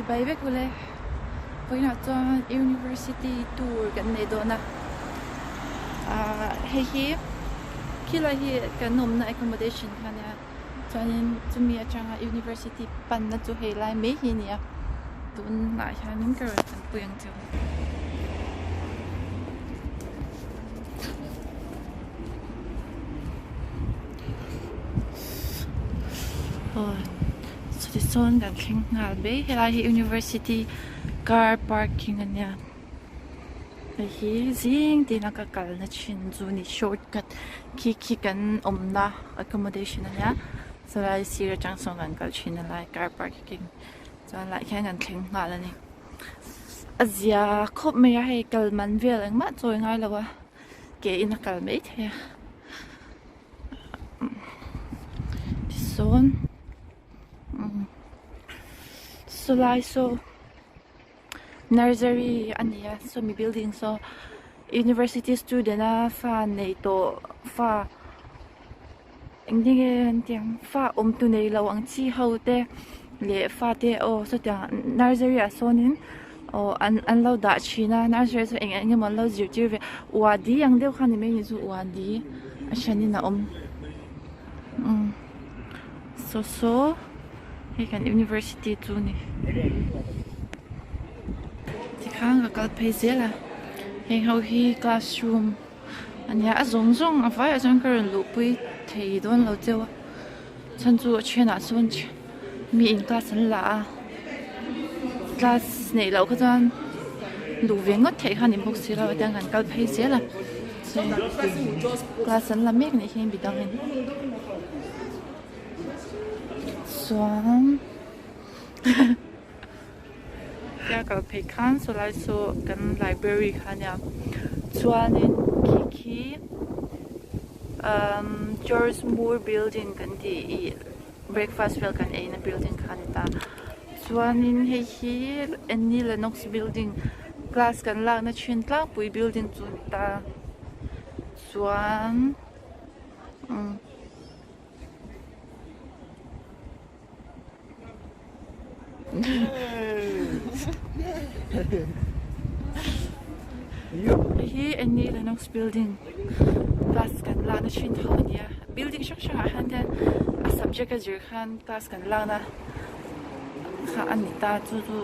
Chibai vek ule vawiinah chuan university tour kan nei dawn a ahh hei hi khilai hi kan awmna accommodation kha ania chuanin chumi atanga university panna chu hei lai mai hi a ni a tunah hianin ka rawn tanpui ang che u. Aw chutichuan kan thleng nghal mai helai hi university car parking a nia hei hi zing tina ka kalna thin chu a ni shortcut khi khi kan awmna accommodation a nia chulai sir atang sawn kan kal thin a lai car parking chuan lai khian kan thleng nghal a ni. A zia khawp mai a hei kal man vel engmah chawi ngai lo a ke in a kal mai thei a tisawn sawlai saw nursery a ni a sawmi building saw university student a fa nei tawh fa engtin nge an tih ang fa awm tu nei lo ang chi ho te leh fa te aw sawtiang nursery ah sawnin aw an an lo dah thin a nursery ah sawn eng eng emaw an lo zirtir ve uadi ang deuh kha ni mai ni chu uadi a hranin a awm umm saw saw hei kan university chu a ni tikhan ka kal phei zel a heng ho hi classroom. A nia a zawng zawng a vaiah chuan ka rawn luhpui thei dawn lo cheu a chhan chu a thianah chuan mi in class an la a class neih loh kha chuan luh ve ngawt theih kha a ni bawk si lo a tiang kan kal phei zel a class an la mek anih hi midangin chuan. Tia kal phei khan sawlai saw kan library kha ania chuanin khi khi umm George Moore building kan tih ih breakfast vel kan eina building kha ani ta chuanin hei hi Annie Lennox building class kan lakna thin tlangpui building chu ani ta chuan umm. Hei hi Annie Lennox building class kan lakna thin tho a ni a building hrang hrang ah hian te a subject a zir khan class kan lakna kha a ni ta chu chu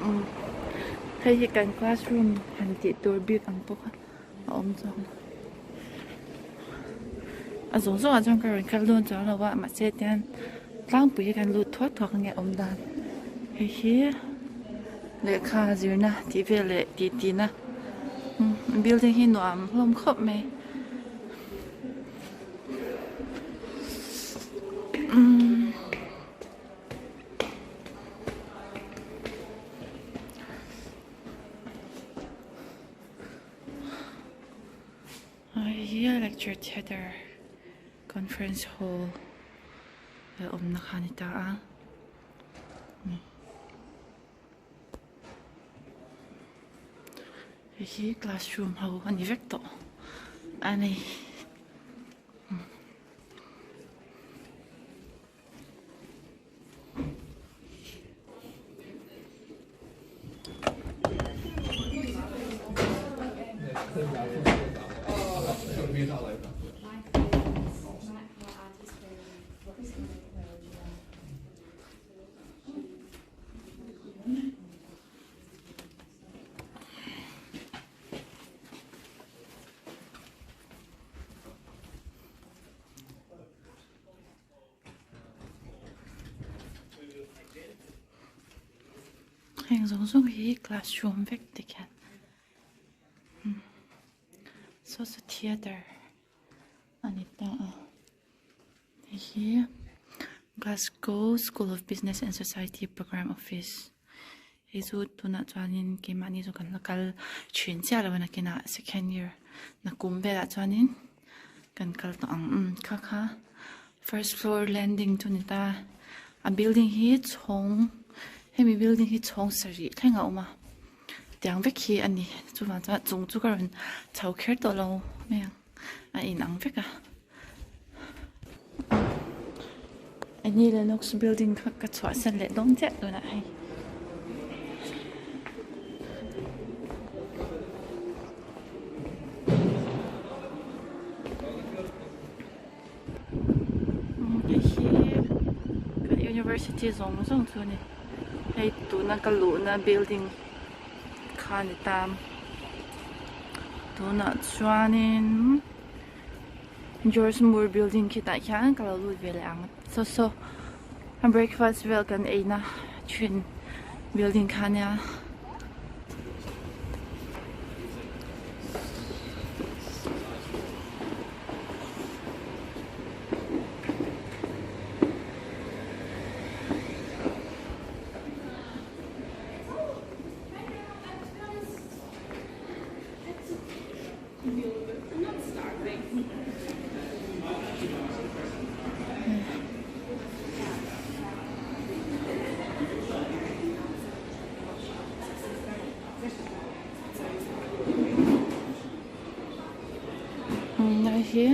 umm hei hi kan classroom han tih tur bik ang pawh kha a awm chuang a zawng zawng ah chuan ka rawn kal dawn chuang lo a mahse tian tlangpui hi kan lut thuak thuak ange awm dan hei hi lehkha zirna tih vel leh tih tihna building hi nuam hlawm khawp mai umm. Hei hi lecture theatre conference hall a awmna kha a ni ta a hei hi classroom ho a ni vek tawh a ni. Heng zawng zawng hi classroom vek tikhian saw saw theatre a ni ta a hei hi Glasgow school of business and society programme office hei chu tunah chuanin keimahni chu kan la kal thin chiah lo a nakinah second year nakum velah chuanin kan kal tawh ang umm kha kha first floor landing chu a ni ta a building hi chhawng hemi building hi chhawng sarih thleng a awm a tiang vek hi a ni chuvang chuan chung chu ka rawn chho kher tawh lo mai ang a inang vek a Annie Lennox building kha ka chhuahsan leh dawn chiah tunah hei. Hei hi kan university zawng zawng chu a ni hei tuna ka luhna building kha a ni ta tunah chuanin George Moore building khitah khian ka lo lut ve leh ang saw saw a breakfast vel kan eina thin building kha ania. Hei hi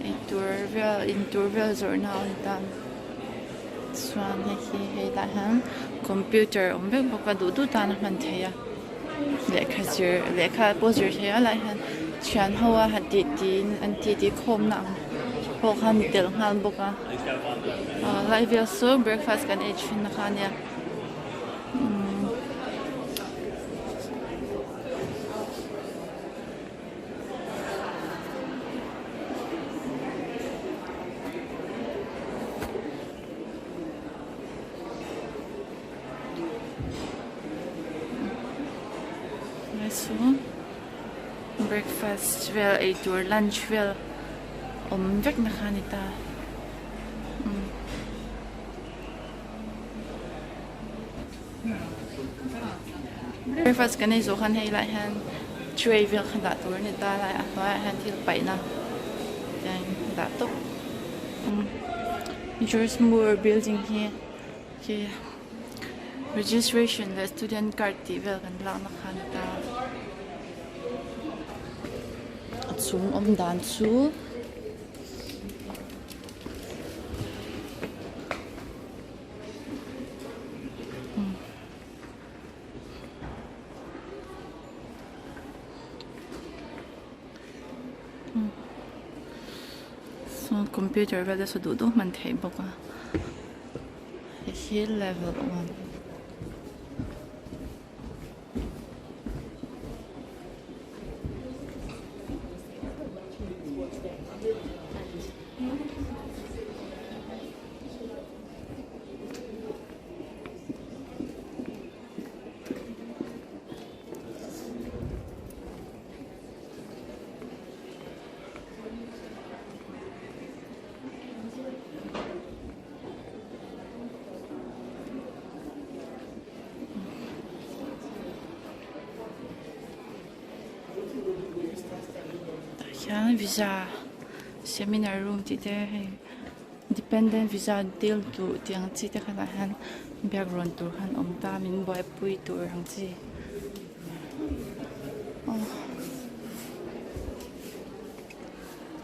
eitur vel intur vel zawrhna a ni ta chuan hei hi hetah hian computer a awm vek bawk a duh duh tan a hman theih a lehkha zir lehkha pawh zir theih a lai hian thian ho a han tih tiin an titi khawm na ang pawh kha ni tel nghal bawk a ah lai vel saw breakfast kan ei thin na kha a nia. Breakfast vel ei tur lunch vel awm vek na kha a ni ta. Breakfast kan ei zawh khan hei lai hian tray vel kha dah tur a ni ta lai a hnuaiah hian thil paihna tiang dah tawp George Moore building hi khi registration leh student card tih vel kan lakna kha a ni ta a chung awm dan chu. Sawn computer vel te saw duh duh hman theih bawk a hei hi level one. Tah hian visa seminar room tih te hei dependent visa dil duh tih ang chi te kha tah hian biak rawn tur khan awm ta min buaipui tur ang chi aw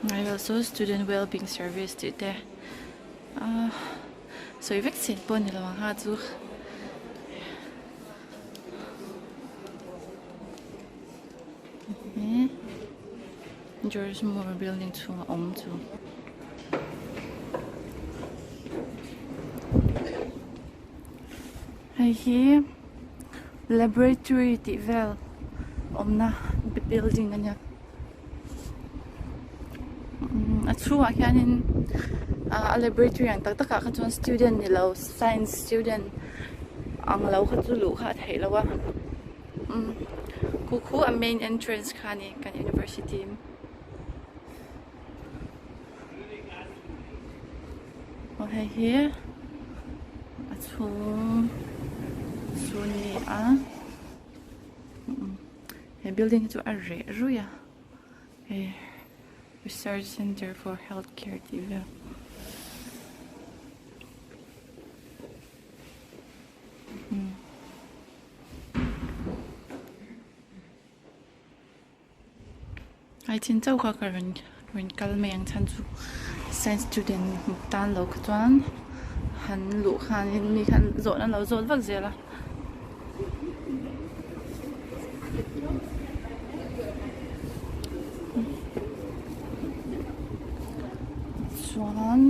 ngai saw student wellbeing service tih te ahh sawi vek chin pawh a ni lo ang ha chu. George Moore building chhunga awm chu. Hei hi laboratory tih vel awmna building a nia. A chhungah hianin. A laboratory ang tak takah kha chuan student ni lo science student ang lo kha chu luh kha a theih loh a umm khu khu a main entrance kha a ni kan university. Aw hei hi a chhung chu a ni a he building hi chu a reh ruih a hei research centre for health care tih vel. Ai chin chauh kha ka rawn rawn kal mai ang chhan chu science student tan lo kha chuan han luh khanin mi khan zawhna an lo zawt vak zel a. Chuan.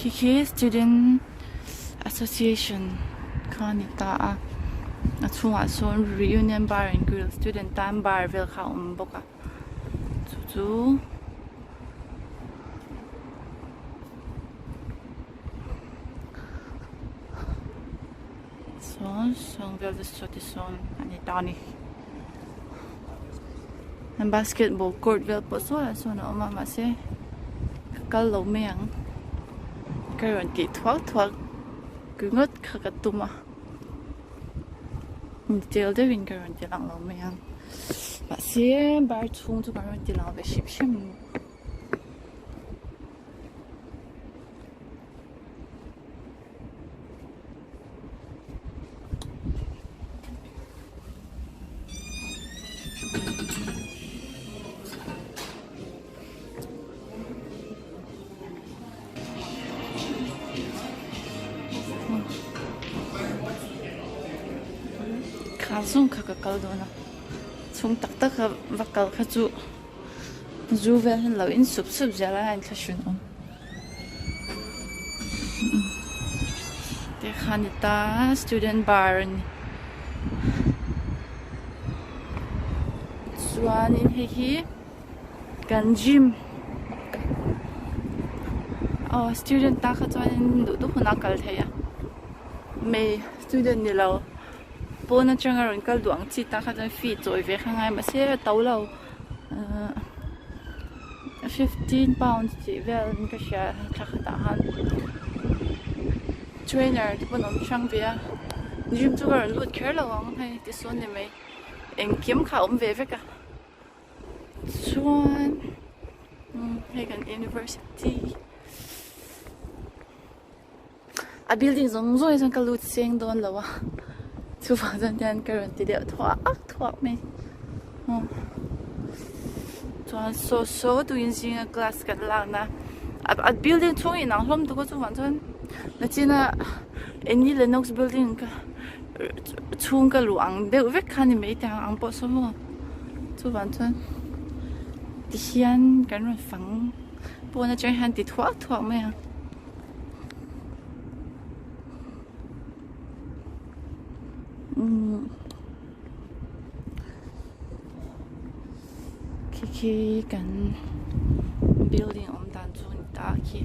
Khi khi student association kha a ni ta a a chhungah sawn reunion bar and grill student tan bar vel kha a awm bawk a chu chu sawn sawng vel te saw te sawn a ni ta a ni basketball court vel pawh saw lah sawn a awm a mahse ka kal lo mai ang ka rawn tih thuak thuak ringawt kha ka tum a detail deuhin ka rawn ti lang lo mai ang mahse bar chhung chu ka rawn ti lang ve hrim hrim. Kha zawng kha ka kal dawn a chhung tak tak a va kal kha chu zu vel hian lo in sup sup zel a a inthlahrun awm. Te kha ni ta student bar a ni chuanin hei hi kan gym aw student ta kha chuanin duh duh hunah a kal theih a hmei student ni lo pawn atanga rawn kal duh ang chi ta kha chuan fee chawi ve kha ngai mahse a to lo ahh 15 pounds tih vel in ka hria thla khatah khan trainer te pawh an awm hrang ve a gym chu ka rawn lut kher lo ang hei tisawn ni mai engkim kha a awm ve vek a chuan hei kan university a building zawng zawng hi chuan ka lut seng dawn lo a chuvang chuan hian ka rawn ti deuh thuak thuak mai chuan saw saw tuin zinga class kan lakna a building chhung inang hlawm tuk a chuvang chuan nachina Annie Lennox building kha chhung ka luh ang deuh vek kha a ni mai teh ang ang pawh saw maw chuvang chuan tihian kan rawn fang pawn atang hian ti thuak thuak mai ang. Khi khi kan building awm dan chu a ni ta a khi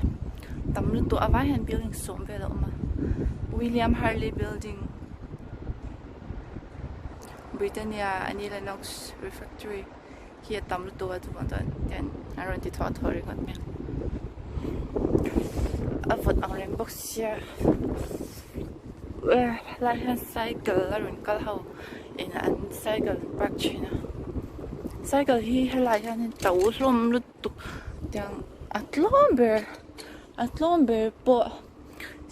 tam lutuk a vai hian building sawm vel a awm a William Harley building Britannia Annie Lennox refectory. Hi a tam lutuk a chuvang chuan tian an rawn ti thuah thuah ringawt mai a a vawt ang reng bawk sia helai hian cycle a rawn kal ho in an cycle an park thin a cycle hi helai hian to hlawm lutuk tiang a tlawm ber a tlawm ber pawh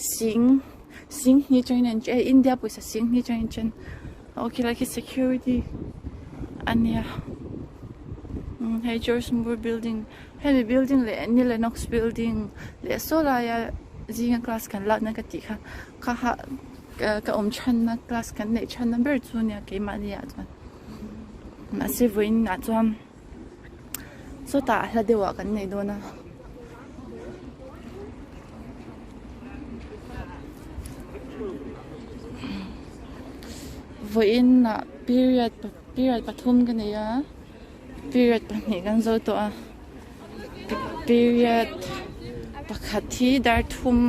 sing sing hnih atangin an che India pawisa sing hnih atangin an chen aw khilai khi security a nia umm hei George Moore building hemi building leh Annie Lennox building leh saw laia zinga class kan lakna ka tih kha kha kha. Ka awm chhanna class kan neih chhanna ber chu nia keimahni ah chuan mahse vawiin ah chuan sawtah hla deuh ah kan nei dawn a. Vawiin ah period period pathum ka nei a period pahnih kan zo tawh a period pakhat hi dar thum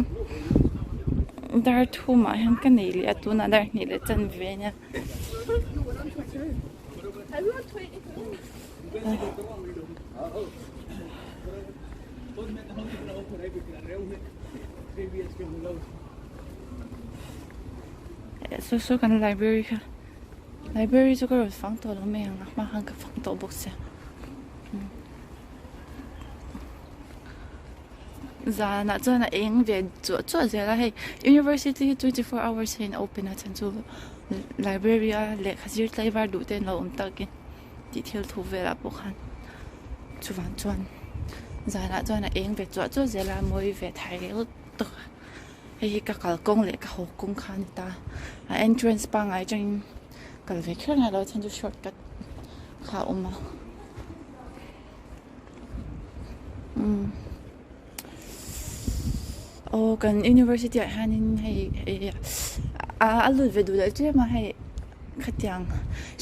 dar thum ah hian ka nei leh a tunah dar hnih leh chanve a nia. Saw saw kan library kha library chu ka rawn fang tawh lo mai ang a hma khan ka fang tawh bawk sia zanah chuan a eng ve chuah chuah zel a hei university hi 24 hours hian a open a chhan chu library a lehkha zir tlaivar duh te an lo awm takin tih thil thu velah pawh khan chuvang chuan zanah chuan a eng ve chuah chuah zel a mawi ve thar tawk a hei hi ka kalkawng leh ka haw kawng kha a ni ta a entrance pangngai atangin kal ve kher ngai lo chhan chu shortcut kha a awm a umm aw kan university ah hianin hei a lut ve duh leh tlem a hei khatiang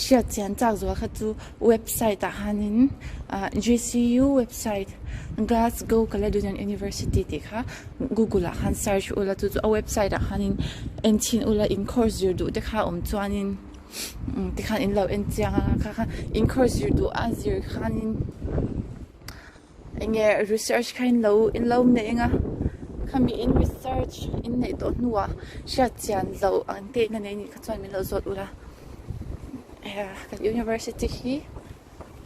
hriat chian chak zual kha chu website ah hianin ah G_C_U website Glasgow Caledonian University tih kha google ah khan search ula chu chu a website ah khanin en chhin ula in course zir duh te kha awm chuanin tikhan in lo en chiang a kha kha in course zir duh a zir khanin enge research kha in lo in lo nei ang a khami in research in neih tawh hnuah hriat chian loh ang te in a nei anih kha chuan min lo zawt ula kan university hi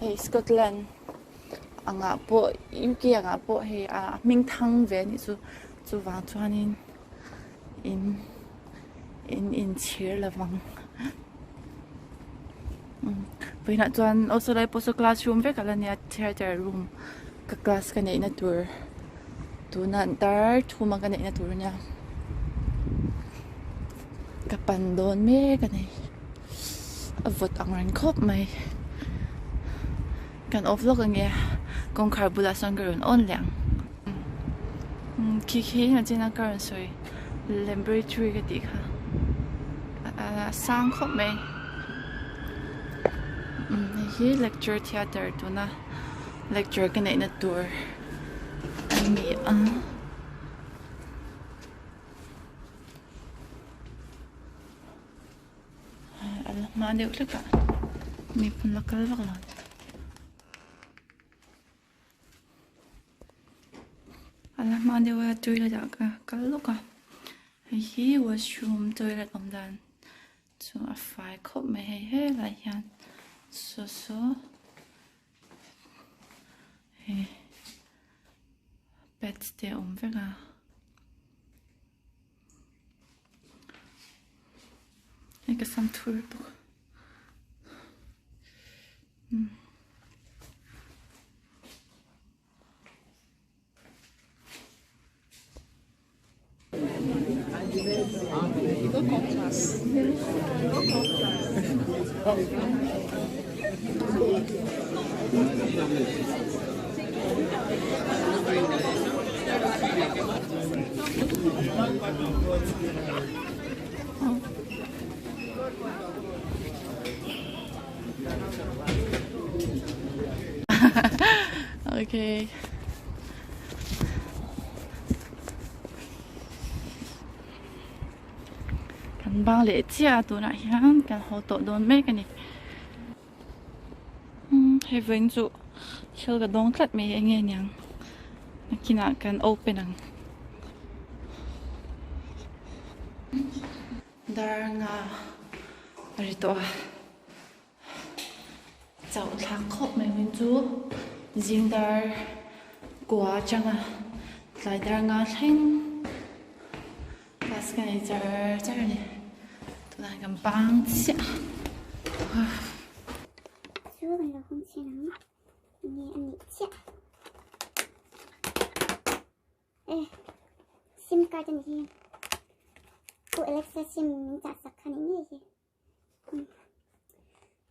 hei Scotland angah pawh U_K angah pawh hei a hming thang ve anih chu chuvang chuanin in in inchhir lovang vawiinah chuan aw sawlai pawh saw classroom vek a la nia theatre room ka class ka neihna tur tunah dar thum a ka neihna tur a nia ka pan dawn mek a ni a vawt ang reng khawp mai kan off lawk ange kawngkhar bulah sawn ka rawn on leh ang khi khi a china ka rawn sawi laboratory ka tih kha a sang khawp mai hei hi lecture theatre tuna lecture ka neihna tur a ni a. A la hma deuh hlek a mi pawn la kal vak lo a la hma deuh a toilet ah ka kal lawk a hei hi washroom toilet awm dan chu a fai khawp mai hei helai hian saw saw hei pads te a awm vek a. Hei ka sam thur bawk umm. Okay. Kan bang leh chiah a tunah hian kan haw tawh dawn mek a ni. Hei vawiin chu thil ka dawng tlat mai eng nge niang nakinah kan open ang. Dar nga a ri tawh a chauh thlak khawp mai vawiin chu zing dar kua atanga tlai dar nga thleng. Class ka nei char char a ni tunah kan bang chiah a. Chu kan lo hawng chhin ang nge a nih chiah e sim card a ni hi. Alexa sim min chah sak kha ni ngei hi.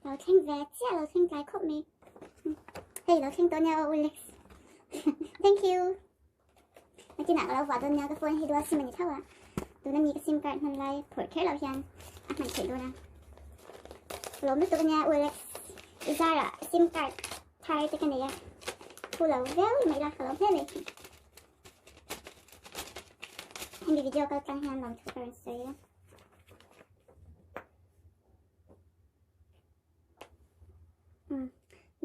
Lo thleng ve chiah lo thleng tlai khawp mai. Hei lo thleng tawh nia aw Alex. Thank you. Nakinah ka lo vuah dawn nia ka phone hi dual sim a ni tho a. Tuna mi ka sim card hman lai phawrh kher loh hian a hman theih dawn a. Lawm lutuk ania u Alex. I zarah sim card thar te ka nei a. Phu lo viau mai la ka lawm hle mai. Hemi video kal tlang hian lawmthu ka rawn sawi a.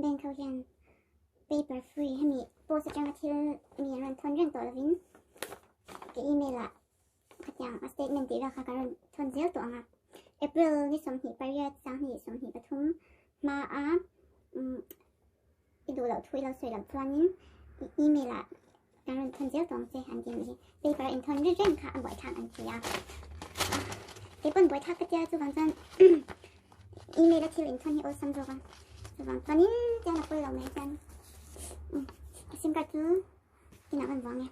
Bank ho hian paper free hemi post atanga thil mi an rawn thawn reng tawh lovin ka email ah khatiang a statement tih vel kha kan rawn thawn zel tawh ang a. April ni 28 2023 hma a i duh loh thu i lo sawi loh chuanin i email ah kan rawn thawn zel tawh ang che an ti a nih hi. Paper a inthawn reng reng kha a buaithlak an ti a. Keipawn buaithlak ka tia chuvang chuan email a thil inthawn hi awlsam zawk a. Chuvang chuanin tian a pawi lo mai chuan a sim card chu inah kan vang e.